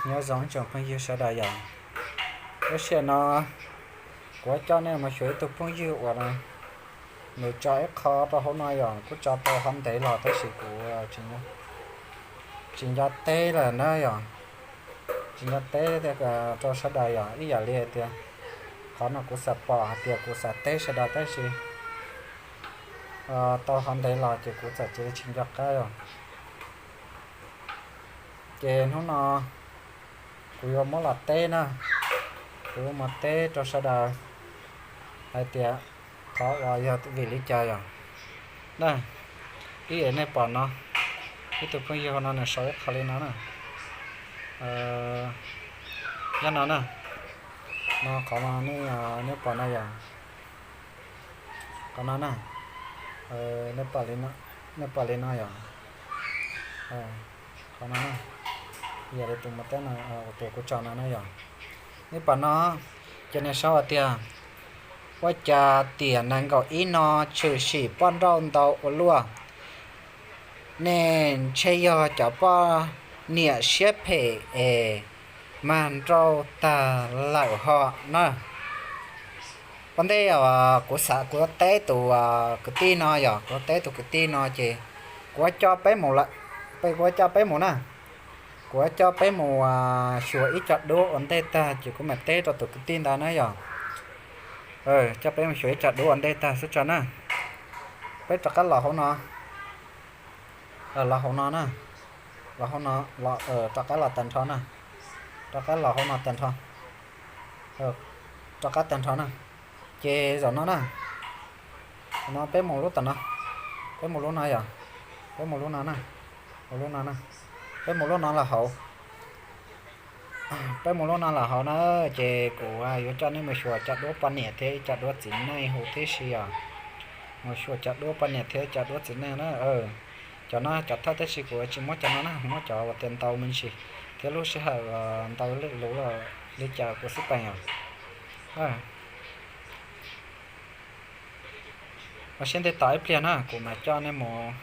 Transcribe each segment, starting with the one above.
Nyob zoo ib tsoom phooj ywg sawv daws yom. Lub sij hawm no kuv coj nej mus xyuas ib tug phooj ywg uas nws tso ib qho rau hauv no yom, kuj tso tau hov ntev los tab sis kuv tsis nco teb lawm na yom. Tsis nco teb rau sawv daws yom, ib yam li hais tias qhov no kuv xav pom hais tias kuv xav teb sawv daws tab sis tau hov ntev los ces kuv txawm cia li tsis nco qab os. Ces hnub no kuv yuav muab los teb na, kuv yuav mus teb rau sawv daws hais tias qhov uas yog vim li cas yom. Na, ib yam nej pom no, ib tug phooj ywg hauv no nws sau ib qho li no na. Nyob no na, no qhov no nej pom no yom. Qhov no na, nej pom li no yom. Qhov no na, yog li tus mus teb no, tus kuv tso no na yom. Nej pom no, ces nws sau hais tias ua cas tiam nees nkaum ib no tshwm sim poj nrauj ntau ua luaj, nej ntshe yog cov poj niam siab phem es mag nrauj tag lawm ho na. Ua ntej kuv xav kuv teb tus kwv tij no yom, kuv teb tus kwv tij no ces kuv coj peb mus lawm, kuv coj peb mus na. Kuv coj peb mus xyuas ib co duab ua ntej tag ces kuv mam teb rau tus kwv tij ntawd na yom. Coj peb mus xyuas ib co duab ua ntej tag xwb tso na. Peb rov qab los hauv no, los hauv no na, los hauv no, rov qab los tag nrho na, rov qab los hauv no tag nrho, rov qab tag nrho na. Ces zaum no na, no peb mus lub tom no, peb mus lub no yom, peb mus lub no na, mus lub no na, peb mus lub no los hauv, peb mus lub no los hauv na. Ces kuv yuav coj nej mus xyuas cov duab poj niam thiab ib co duab txiv neej huv tib si os. Mus xyuas cov duab poj niam thiab cov duab txiv neej na. Cov no cov thawj tab sis kuv tsis muab cov no na, muab cov uas tias ntau me ntsis thiab lub sij hawm ntau luv li cas kuv xub peem os. Ua siab ntev tos ib pliag na, kuv mam coj nej mus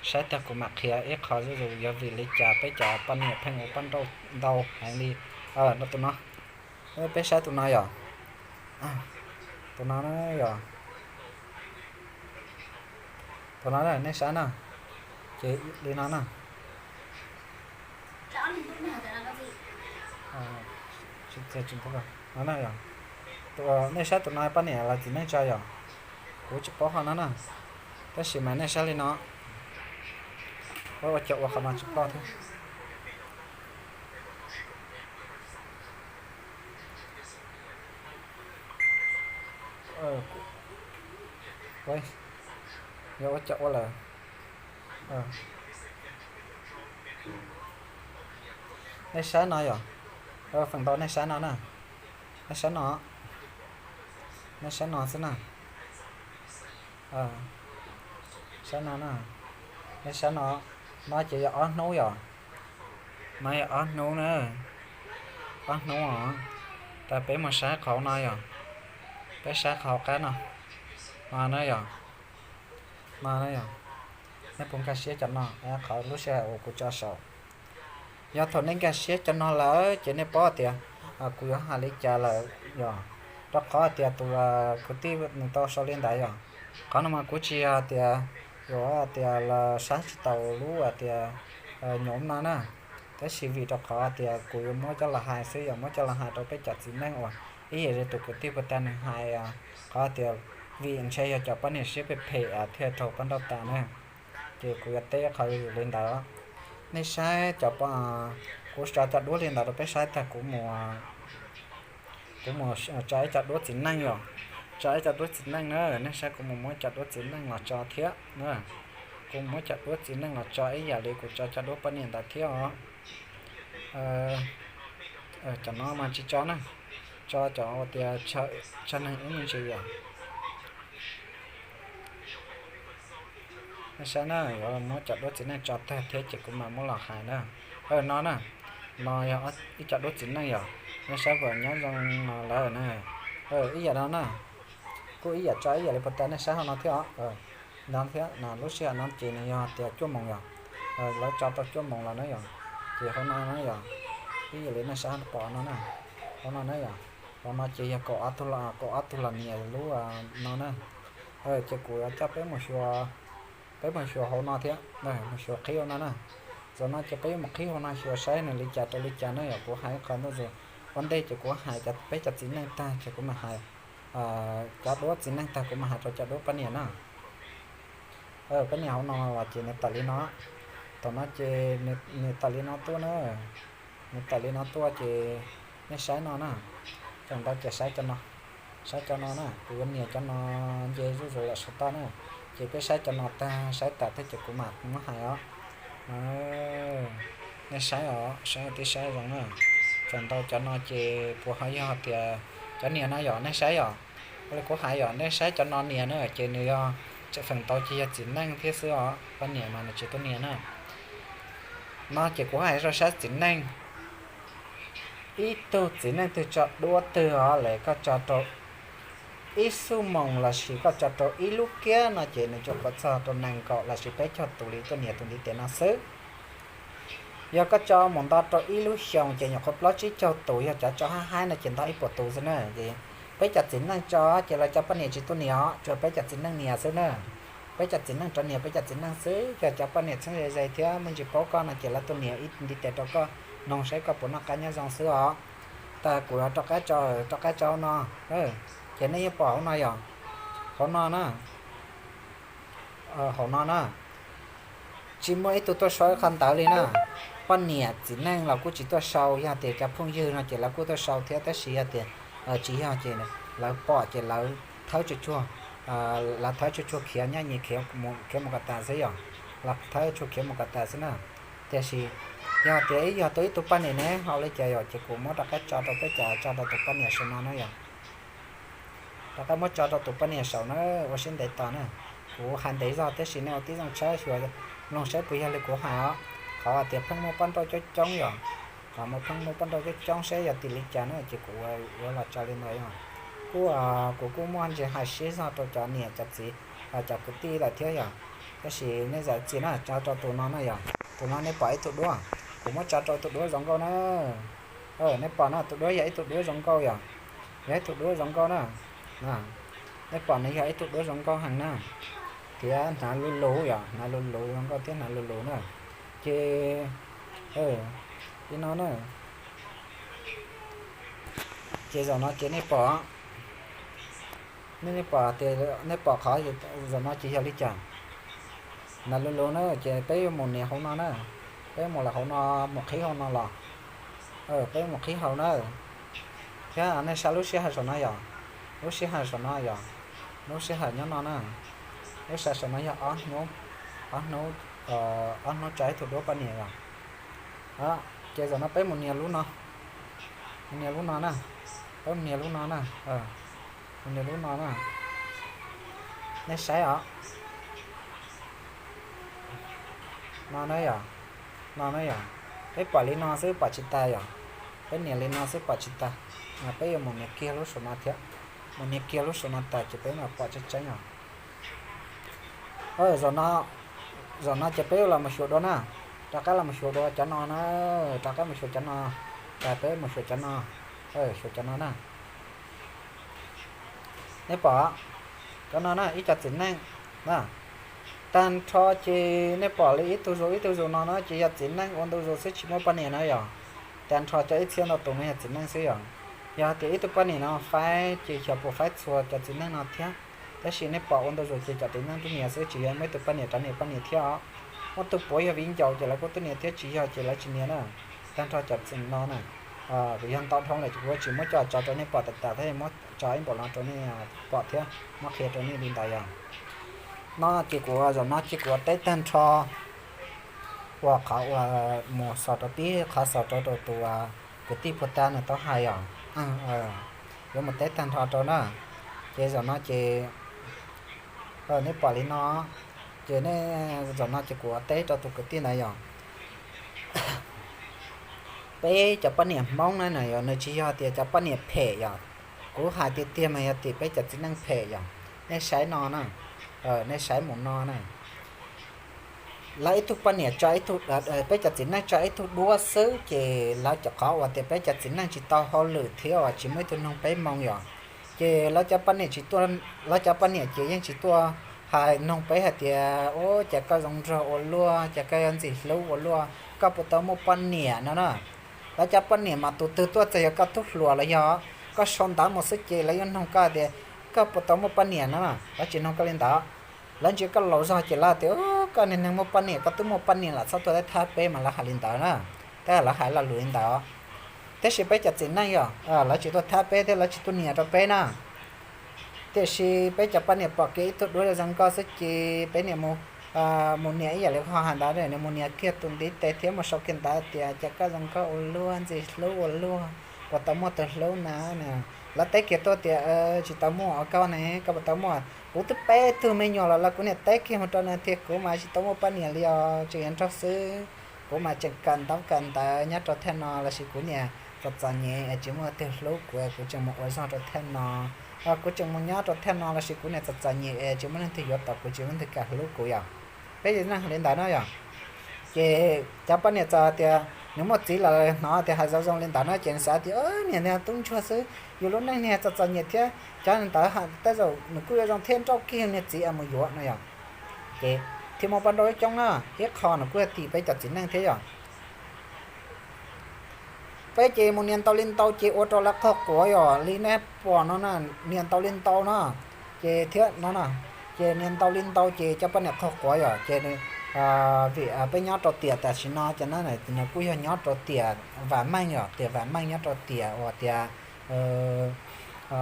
saib tag kuv mam qhia ib qho zuj zus yog vim li cas peb cov poj niam pheej ua poj nrauj ntau heev li. No tus no, peb saib tus no yom, tus no na yom, tus no nej saib na, ces li no na. Nej saib tus no poj niam los txiv neej tso yom, kuv tsis paub qhov no na, tab sis mas nej saib li no, ua cas ua qhov no tsis ploj thiab. Yog ua cas ua lawm. Nej saib no yom, feem ntau nej saib no na, nej saib no, nej saib no xwb na. Saib no na, nej saib no, no ces yog ob hnub yom, no yog ob hnub na, ob hnub os. Tas peb mus saib qhov no yom, peb saib qhov qab no, no na yom, no na yom, nej puas nkag siab cov no, qhov lub sij hawm uas kuv tso saum. Yog thaum nej nkag siab cov no lawm ces nej paub tias kuv yuav hais li cas lawm yom, rau qhov tias tus kwv tij nws tau sau li ntawd yom. Qhov no mas kuv tsis yog tias yuav tias los saib tsis taus lub tias nyob no na, tab sis vim rau qhov tias kuv yuav muab coj los hais xwb, yog muab coj los hais rau peb cov txiv neej uas ib yam li tus kwv tij puag ta nws hais, qhov tias vim ntshe yog cov poj niam siab phem phem thiaj raug poj nrauj tas na. Ces kuv yuav teb qhov li ntawd. Nej saib cov, kuv tso cov duab li ntawd rau peb saib tag kuv mus, kuv mus tso ib co duab txiv neej yom, tso ib co duab txiv neej na, nej saib kuv mus muab cov duab txiv neej los tso thiab na. Kuv muab cov duab txiv neej los tso ib yam li kuv tso cov duab poj niam ntawd thiab os. Cov no mas tsis tso na, tso cov uas tias tsawg neeg ib me ntsis yom. Nej saib na, yuav muab cov duab txiv neej tso tag thiab ces kuv mam muab los hais na. No na, no yog ib co duab txiv neej yom, nej saib puas nyob zoo no lawm na. Ib yam no na, kuj ib yam tso ib yam li puag ta nej saib hauv no thiab os. No thiab, lub sij hawm no ces nws yog tias cuaj moos yom, lawv tso tau cuaj moos los na yom, ces hauv no na yom. Peb yog li nej saib pom no na, hauv no na yom, hauv no ces yog kaum ob tug, kaum ob tug los nias lub no na. Ces kuv yuav coj peb mus xyuas, peb mus xyuas hauv no thiab, mus xyuas qhib hauv no na. Zaum no ces peb yuav mus qhib hauv no xyuas saib nws li cas rau li cas na yom. Kuv hais qhov ntuj zus, ua ntej ces kuv hais peb cov txiv neej tag ces kuv mam hais cov duab txiv neej tag kuv mam hais rau cov duab poj niam na. Poj niam hauv no los ces nws tawm li no, thaum no ces nws tawm li no tuaj na, nws tawm li no tuaj ces nej saib no na, tseem ntau ces saib cov no, saib cov no na, kuv yuav nias cov no nce zuj zus lawm saum toj na. Ces peb saib cov no tag, saib tas thiab ces kuv mam muab hais os. Nej saib os, saib tib saib zoo na. Tseem ntau cov no ces puas ho yog tias cov nias no yom, nej saib os. Ua li kuv hais yom, nej saib cov no nias na ces nws yog, tseem feem ntau ces yog txiv neej thiab xwb os, poj niam mas nws tsis tuaj nias na. No ces kuv hais rau sab txiv neej, ib tug txiv neej twg tso duab twg os, lawv koj tso rau ib xuj moos lossis koj tso rau ib lub kiab no ces nws tsuas kov txog rau nees nkaum lossis peb caug tus li tuaj nias tus ntiv tes no xwb. Yog koj tso mus nto rau ib lub xyoos ces nyuam qhuav plaub tsib caug tus, yog cov tso haib haib no ces nto ib puas tus xwb na. Ces peb cov txiv neej tso ces lawv cov poj niam tsis tuaj nias os, tsuas peb cov txiv neej nias xwb na. Peb cov txiv neej rov nias peb cov txiv neej xwb, yog cov poj niam txheeb ze ze thiab muaj ntsis paub koj no ces lawv tuaj nias ib ntiv tes rau koj, noog saib koj puas noj qab nyob zoo xwb os. Tas kuv rov qab tso, rov qab tso hauv no, ces nej yeej pom hauv no yom, hauv no na, hauv no na, tsis muaj ib tug tuaj sau ib qho ntawv li na. Poj niam txiv neej los kuj tsis tuaj sau, yog tias cov phooj ywg no ces lawv kuj tuaj sau thiab, tab sis yog tias tsis yog ces lawv pom ces lawv thawb tsuag tsuag, lawv thawb tsuag tsuag khiav nyob nyias khiav mus kom tas xwb yom, lawv thawb tsuag khiav mus kom tas xwb na. Tiam sis yog tias ib yog tau ib tug poj niam ne hauv li cas yom, ces kuv muab rov qab tso rau peb cov, tso rau tus poj niam saum no na yom. Rov qab muab tso rau tus poj niam saum na, ua siab ntev tos na. Kuv hais ntev zog tab sis nej ua tib zoo tshawb xyuas mloog saib puas yog li kuv hais os. Qhov tias pheej muaj poj nrauj coob coob yom, qhov muaj pheej muaj poj nrauj coob coob saib yog tim li cas na ces kuv yuav los tso li ntawd yom. Kuj, kuv kuj muaj ntsis hais siab zog rau cov niam cov txiv, cov kwv tij lawm thiab yom. Tab sis nej zam txim na, tso rau tus no na yom. Tus no nej pom ib tug duab, kuv muab tso rau tus duab zoo nkauj na. Nej pom na, tus duab yog ib tug duab zoo nkauj yom, yog ib tug duab zoo nkauj na. Nej pom nws yog ib tug duab zoo nkauj heev na, thiab hnav luv luv yom, hnav luv luv zoo nkauj thiab hnav luv luv na. Ces li no na, ces zaum no ces nej pom, nej, nej pom tias, nej pom qhov zaum no ces yog li cas? Hnav luv luv na, ces peb yuav mus nias hauv no na, peb mus lawm hauv no, mus qhib hauv no los, peb yuav mus qhib hauv na. Thiab nej saib lub sij hawm saum no yom, lub sij hawm saum no yom, lub sij hawm nyob no na, lub sij hawm saum no yog ob hnub, ob hnub, ob hnub tso ib tug duab poj niam yom. Ces zaum no peb mus nias lub no, mus nias lub no na, peb mus nias lub no na, mus nias lub no na. Nej saib os, no na yom, no na yom, peb pom li no xwb pom tsis tas yom, peb nias li no xwb pom tsis tas, peb yuav mus nias kiag lub saum no thiab, mus nias kiag lub saum no tas ces peb mam pom tseeb tseeb os. Zaum no, zaum no ces peb los mus xyuas dua na, rov qab los mus xyuas dua cov no na, rov qab mus xyuas cov no, tas peb mus xyuas cov no, xyuas cov no na. Nej pom, cov no na ib co txiv neej na, tag nrho ces nej pom li ib tug zus ib tug zus no na ces yog txiv neej ua ntu zus xwb tsis muaj poj niam na yom. Tag nrho cov ib txhiab ntau tus no yog txiv neej xwb yom. Yog hais tias ib tug poj niam no faib ces xyov puas faib txhua cov txiv neej no thiab. Tab sis nej pom ua ntu zus ces cov txiv neej tuaj nias xwb tsis yog muaj ib tug poj niam rov nias poj niam thiab os. Muaj tus puav yog viv ncaus ces lawv kuj tuaj nias thiab, tsis yog ces lawv tsis nias na. Tag nrho cov txiv no na, kuv yog ntau dhau lawm ces kuv tsis muab coj tso rau nej pom tas tas thiab muab tso ib npaum no rau nej pom thiab muab qhia rau nej li ntawd yom. No ces kuv zaum no ces kuv teb tag nrho uas qhov uas mus xaus rau pib qhov xaus rau rau tus kwv tij puag ta nws tau hais yom. Yuav mus teb tag nrho rau na. Ces zaum no ces nej pom li no, ces nej, zaum no ces kuv teb rau tus kwv tij ntawd yom. Peb cov poj niam Hmoob na, nws tsis yog tias cov poj niam phem yom. Kuv hais tiag tiag mas yog tim peb cov txiv neej phem yom. Nej saib no na, nej saib mus no na. lawv ib tug poj niam tso ib tug, peb cov txiv neej tso ib tug duab xwb ces lawv cov qhov uas tias peb cov txiv neej tsis tau hauj lwm thiab uas tsis muaj ib tug noog peb moo yom, ces lawv cov poj niam tsis tuaj, lawv cov poj niam ces yeej tsis tuaj hais noog peb hais tias, ua cas koj zoo nraug ua luaj, cas koj yog ntxim hlub ua luaj, koj puas tau muaj poj niam no na. Lawv cov poj niam mas tus twg tuaj txawm yog koj tub hluas los yog koj sau ntawv mus xwb ces lawv yuav noog koj tias, koj puas tau muaj poj niam no na, lawv tsis noog koj li ntawd. Lawv ntsia koj laus zog ces lawv tias, koj niag neeg muaj poj niam, koj twb muaj poj niam lawm txhob tuaj thab peb mas lawv hais li ntawd na. Tab lawv hais lo lus li ntawd. Tiam sis peb cov txiv neej yom, lawv tsis tuaj thab peb thiab lawv tsis tuaj nias rau peb na. Tiam sis peb cov poj niam pom kiag ib tug duab zoo zoo nkauj xwb ces peb niam mus, mus nias ib yam li qhov hais ntawd, nws mus nias kiag tus ntiv tes thiab mus sau kiag ntawv tias, cas koj zoo nkauj ua luaj, ntxim hlub ua luaj, puas tau muaj tus hlub na? Lawv teb kiag tuaj tias, tsis tau muaj os koj ne, koj puas tau muaj? Kuv twb peb tug me nyuam los lawv kuv niam teb kiag mus rau nws tias kuv mas tsis tau muaj poj niam li os, tseem yuav nraug xwb. Kuv mas tseem kawm ntaub kawm ntawv nyob rau thaj no lossis kuv niam txom txom nyem es tsis muaj leej twg hlub kuv, kuv tseem mus ua zog rau thaj no, kuv tseem mus nyob rau thaj no lossis kuv niam txom txom nyem es tsis muaj leej twg yuav tau kuv, tsis muaj leej twg kam hlub kuv yom. Peb cov neeg li ntawd na yom. Ces cov poj niam txawm tias nws muaj txiv lawm hnov tias hais zoo zoo li ntawd no ces nws xav tias, niag niag tub ntsuag xwb, yus lub neej niag txom txom nyem thiab cov ntawd tej zaum nws kuj yuav zoo thiab, nrauj kiag niag txiv mus yuav no yom. Ces thiaj muaj poj nrauj ib coob na, ib qho nws kuj yog tim peb cov txiv neej thiab yom. Peb ces mus nias ntau li ntau ces ua rau lawv qaug quav yom, li nej pom no na, nias ntau li ntau no, ces thiab no na, ces nias ntau li ntau ces cov poj niam qaug quav yom, ces vim peb nyob rau tiam tam sim no ces nws kuj yog nyob rau tiam vam meej yom, tiam vam meej nyob rau tiam uas tias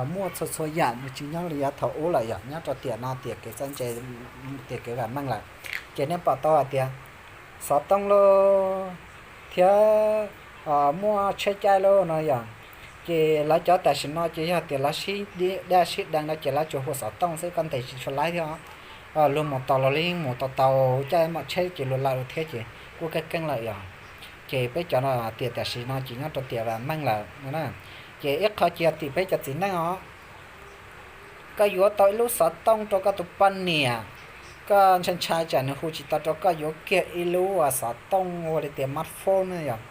muaj txhua txhua yam nws tsis nyob li yav thaum ub lawm yom, nyob rau tiam no tiam kev txawj ntse, tiam kev vam meej lawm. Ces nej pom tau hais tias xov tooj lauj thiab muaj tsheb caij lauj no yom. Ces lawv cov tam sim no ces yog tias lawv sib daj sib deev no ces lawv tsuas hu xov tooj xwb, koj ntes tsis tshua laib thiab. Luag mus tos los yeej mus tau tau, caij mom tsheb ces luag lawm thiab ces kuj keej keej lawm yom. Ces peb cov no tiam tam sim no ces nyob rau tiam vam meej lawm no na. Ces ib qho ces yog tim peb cov txiv neej os, koj yuav tau ib lub xov tooj rau koj tus poj niam, koj ntshai ntshai tsam nws hu tsis tau rau koj, yuav kiag ib lub xov tooj ua li tias smartphone na yom,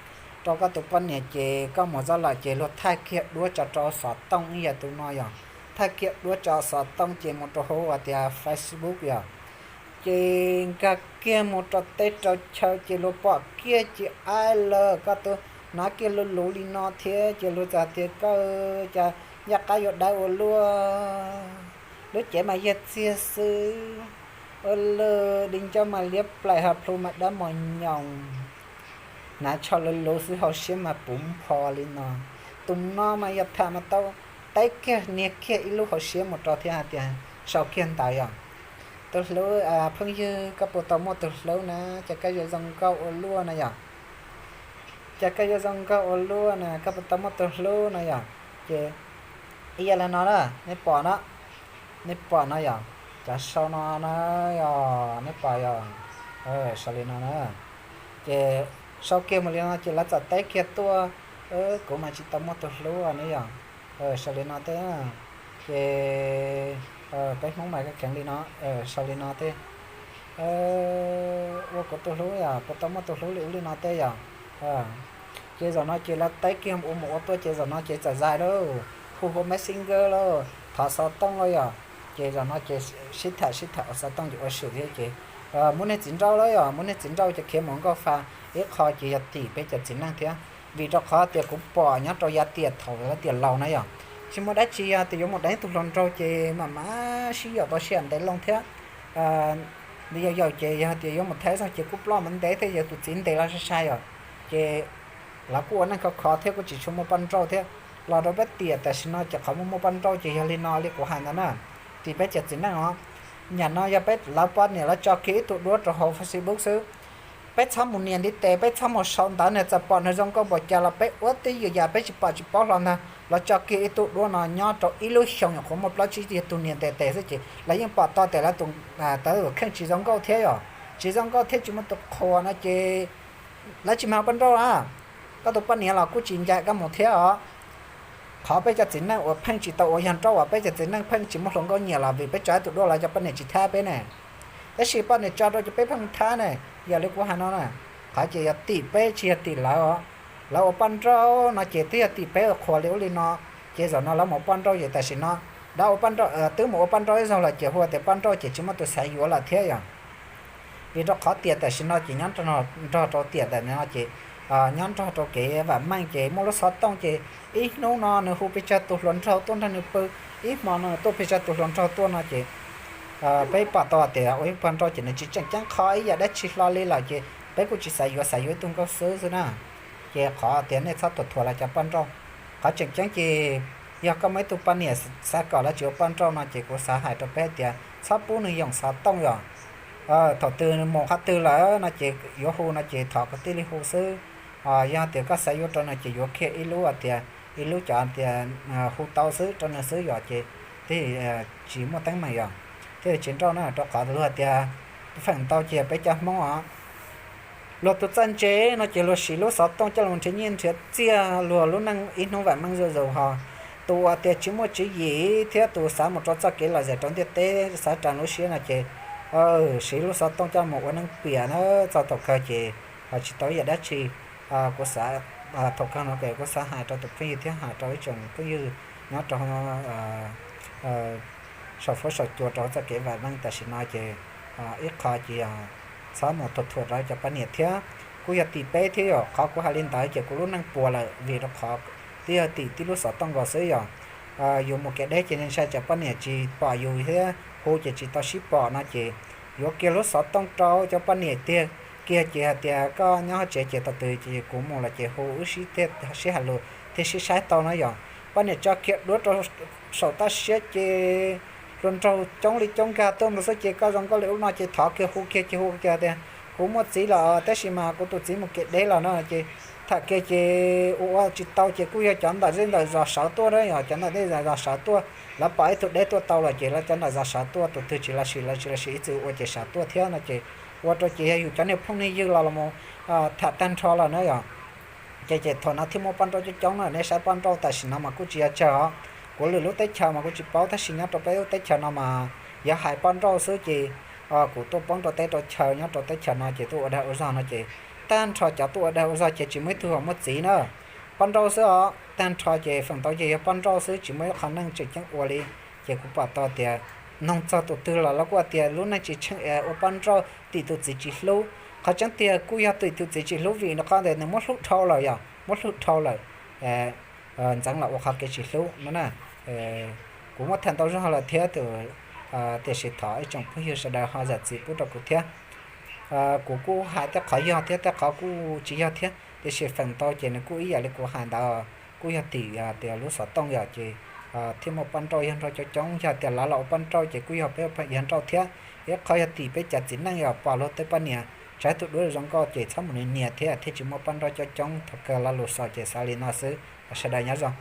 rau koj tus poj niam ces koj mus txog lawm ces luag thaij kiag duab tso rau xov tooj ib yam tus no yom, thaij kiag duab tso xov tooj ces mus rau hauv uas tias Facebook yom. Ces nkag kiag mus rau teb rau chaw ces luag pom kiag ces aib lawm, koj tus hnav kiag luv luv li no thiab ces luag txawm tias koj cas ncaj qab yuav dawb ua luaj, lub cev mas yog txiag xwb, ua lawm di ncauj mas liab plaim, hos plhu mas dawb mos nyoos, hnav tsho luv luv xwb hauv siab mas puv npho li no. Tus no mas yog tham mas tau teb kiag nias kiag ib lub hauv siab mus rau thiab hais tias sau kiag ntawd yom. Tus hlub, phooj ywg koj puas tau muaj tus hlub na, cas koj yuav zoo nkauj ua luaj na yom. Cas koj yuav zoo nkauj ua luaj na, koj puas tau muaj tus hlub no yom. Ces ib yam li no na, nej pom no, nej pom no yom, cov sau no na yom, nej pom yom, sau li no na. Ces sau kiag mus li no ces lawv txawm teb kiag tuaj, kuv mas tsis tau muaj tus hlub ne yom, sau li no thiab. Ces peb Hmoob mas kheev li no, sau li no thiab, ua kuv tus hlub yom, puas tau muaj tus hlub li ub li no thiab yom. Ces zaum no ces lawv teb kiag ua mus ua tuaj ces zaum no ces txawm zais lauj, hu hu Messenger lauj, thov xov tooj lauj yom. Ces zaum no ces sib tham sib tham ua xov tooj ces ua swm thiab ces muab niag txiv nrauj lauj yom, muab niag txiv nrauj ces khiav mus nkauj fa. Ib qho ces yog tim peb cov txiv neej thiab, vim rau qhov tias kuv pom nyob rau yav tiam thaum lawv tiam laus na yom, tsis muaj dab tsi, yog tias yuav mus deev tus hluas nraug ces mam mam sib yaum tau sij hawm ntev loo thiab. Ntev yaus yaus ces yog tias yuav mus thab zog ces kuj ploj mus ntev thiab, yog tus txiv ntes los sai sai yom, ces lawv kuj ua neej khov kho thiab kuj tsis tshua muaj poj nrauj thiab. Los rau peb tiam tam sim no ces qhov muaj muaj poj nrauj ces yog li no li kuv hais ntawd na, tim peb cov txiv neej os. Nyam no yog peb lawv poj niam lawv tso kiag ib tug duab rau hauv Facebook xwb, peb txhob mus nias ntiv tes, peb txhob mus sau ntawv, nws txawm pom nws zoo nkauj npaum cas los peb ua tib yam yam peb tsis pom tsis paub hlo ntag. Lawv tso kiag ib tug duab no nyob rau ib lub xyoo nyuam qhuav muaj plaub tsib tug nias ntiv tes xwb ces lawv yeej pom tau tias lawv tus, tawv tus kheej tsis zoo nkauj thiab yom, tsis zoo nkauj thiab tsis muaj tus qhuas no ces lawv tsis mag poj nrauj na. Koj tus poj niam los kuj tsis ncaim koj mus thiab os. Qhov peb cov txiv neej uas pheej tsis tau ua yog nrauj uas peb cov txiv neej pheej tsis muaj hluas nkauj nyiam los vim peb tso ib tug duab los cov poj niam tsis thab peb ne. Tab sis poj niam tso rau ces peb pheej thab ne. Yog li kuv hais no na, qhov ces yog tim peb tsis yog tim lawv os. Lawv ua paj nrauj no ces twb yog tim peb ua qhuas li ub li no, ces zaum no lawv mus ua paj nrauj ces tam sim no dab ua paj nrauj twb mus ua paj nrauj ib zaug lawm ces hu tias paj nrauj ces tsis muaj tus xav yuav lawm thiab yom. Vim rau qhov tias tam sim no ces nyob nrog rau tiam ntawm no ces nyob nrog rau kev vam meej ces muaj lub xov tooj ces ib hnub no nws hu pes tsawg tus hluas nraug tuaj nrog nws pw, ib hmo no nws tuaj pes tsawg tus hluas nraug tuaj no ces peb pom tau tias ua ib paj nrauj ces nws tsis tseem ceeb qhov ib yam dab tsi hlo li lawm ces peb kuj tsis xav yuav, xav yuav ib tug nkauj xwb xwb na. Ces qhov tias nej txhob thuam thuam lawv cov paj nrauj, qhov tseem ceeb ces yog koj muaj ib tug poj niam xav kom lawv tsis ua paj nrauj no ces kuv xav hais rau peb tias txhob pub nws yoom xov tooj yom. Thaum twg mus qhov twg lawm no ces yuav hu no ces thov kom tij li hu xwb. Yog tias koj xav yuav rau no ces yuav kiag ib lub tias, ib lub cov tias hu tau xwb rau nws xwb yom ces thiaj tsis muaj teeb meem yom, thiaj tsis nrauj na. Rau qhov luag tias feem ntau ces yog peb cov Hmoob os, luag tus txawj ntse no ces luag siv lub xov tooj coj los nrhiav nyiaj nrhiav txiaj, luag lub neej ib hnub vam meej zuj zus ho. Tus uas tias tsis muaj tswv yim thiab tus xav mus rau txoj kev lom zem rau ntiaj teb xav ras lub siab no ces siv lub xov tooj coj mus ua neej piam na, txog thaum kawg ces ho tsis tau ib yam dab tsi. Kuv xav, thaum kawg no ces kuv xav hais rau tus phooj ywg thiab hais rau ib tsoom phooj ywg nyob rau saum fuab saum cua rau txoj kev vam meej tam sim no ces ib qho ces yog txhob mus thuam thuam rau cov poj niam thiab. Kuj yog tim peb thiab yom, qhov kuv hais li ntawd ces kuv lub neej puas lawm vim rau qhov twb yog tim tib lub xov tooj nkaus xwb yom. Yus mus kev deb ces ntshai tsam poj niam tsis pom yus thiab hu ces tsis tau sib pom no ces yuav kiag lub xov tooj rau cov poj niam tiag kiag ces hais tias koj nyob hauv tsev ces thaum twg ces kuv mus lawm ces hu wb sib, sib hais lus thiaj sib saib tau no yom. Poj niam tso kiag duab rau saum toj siab ces hluas nraug coob li coob nkag tuaj mus xwb ces koj zoo nkauj li ub no ces thov kiag hu kiag ces hu kiag tias kuv muaj txiv lawm tab sis mas kuv tus txiv mus kev deb lawm no ces tham kiag ces ua ua tsis tau ces kuj yog cov ntawm zej ntawm zos sawv tuaj na yom, cov ntawm zej ntawm zos sawv tuaj, lawv pom ib tug deb tuaj tau lawm ces lawv cov ntawm zos sawv tuaj, tus twg tsis los sim lawv tsis los sim ib txwm ua ces sawv tuaj thiab no ces ua rau ces yog yus cov niag phooj niag ywg los los tham tag nrho lawm na yom. Ces ces thaum no thiaj muaj poj nrauj coob coob na, nej saib poj nrauj tam sim no mas kuj tsis yog tsawg os. Kuv lwm lub teb chaws mas kuv tsis paub tab sis nyob rau peb lub teb chaws no mas yog hais poj nrauj xwb ces kuv tuaj poob rau teb rau chaw nyob rau teb chaws no ces tuaj ua dag ua zog no ces tag nrho cov tuaj ua dag ua zog ces tsis muaj ib tug uas muaj txiv na, poj nrauj xwb os. Tag nrho ces feem ntau ces yog poj nrauj xwb tsis muaj ib qho neej tseem ceeb ua li. Ces kuv pom tau tias noog txog tus twg los lawv kuj hais tias lub neej tsis tsheej es ua poj nrauj tim tus txiv tsis hlub. Qhov tseeb tiag kuj yog tim tus txiv tsis hlub vim rau qhov tias nws muab hlub dhau lawm yom, muab hlub dhau lawm ntxeev los ua qhov kev tsis hlub no na. Kuv muab tham ntau zog lawm thiab tus, tiam sis thov ib tsoom phooj ywg sawv daws ho zam txim pub rau kuv thiab. Kuv kuj hais tej qhov yog thiab tej qhov kuj tsis yog thiab tiam sis feem ntau ces nws kuj ib yam li kuv hais ntawd, kuj yog tim tias lub xov tooj yom ces thiaj muaj poj nrauj yog nrog coob coob. Yog tias lawv los ua poj nrauj ces kuj yog peb yog nrauj thiab. Ib qho yog tim peb cov txiv neej yom, pom luag tej poj niam tshaib tus duab zoo nkauj ces txhob mus nias nias thiab thiaj tsis muaj poj nrauj coob coob. Thaum kawg lo lus xaus ces xav li no xwb, sawv daws nyob zoo.